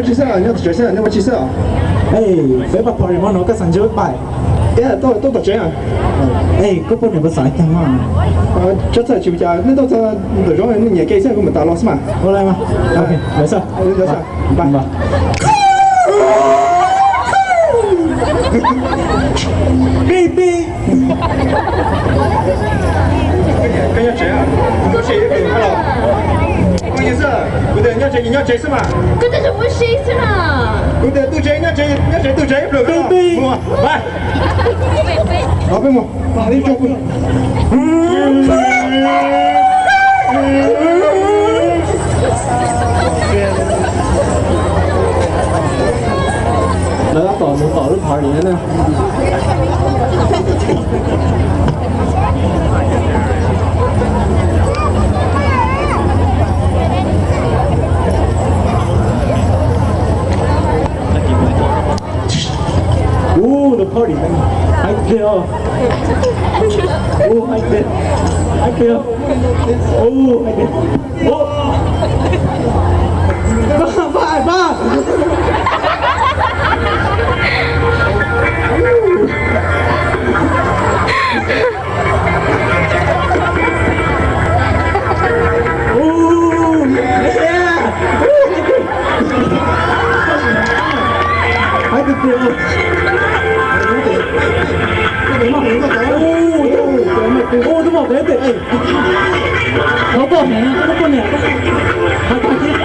Tsis xwb, nyob tom tsev xwb, nej ua tsis xwb os? Ej, peb pab pom li mog no koj xav ntsib pais. Ej, tuaj tom tsev. Ej, koj poj niam puas xav caag os? Tsis txhawj, tsis ua cas, nej tuaj txog ntawm zos nej nyiam ke xwb, kuv mam tas los xwb mas. Ua li mas. Lawv xwb. Pib pib. Koj nyob tsev, koj tsev, kuv tias nyob tsev, nyob tsev xwb mas. Koj tias ua si xwb mas. Kuv tias tu tsev, nyob tsev, nyob tsev tu tsev ib pliag. Peb mus, peb mus. Lawv tab tom mus tom lub party na. Ooh, the party, man. High kill. Ooh, high kill. High kill. Ooh, high kill. Ooh. Ba, ba, ba. Ooh, yeah. High kill. Ooh, twb mus qev tes. Thov poj niam, thov poj niam. Hais tag kis.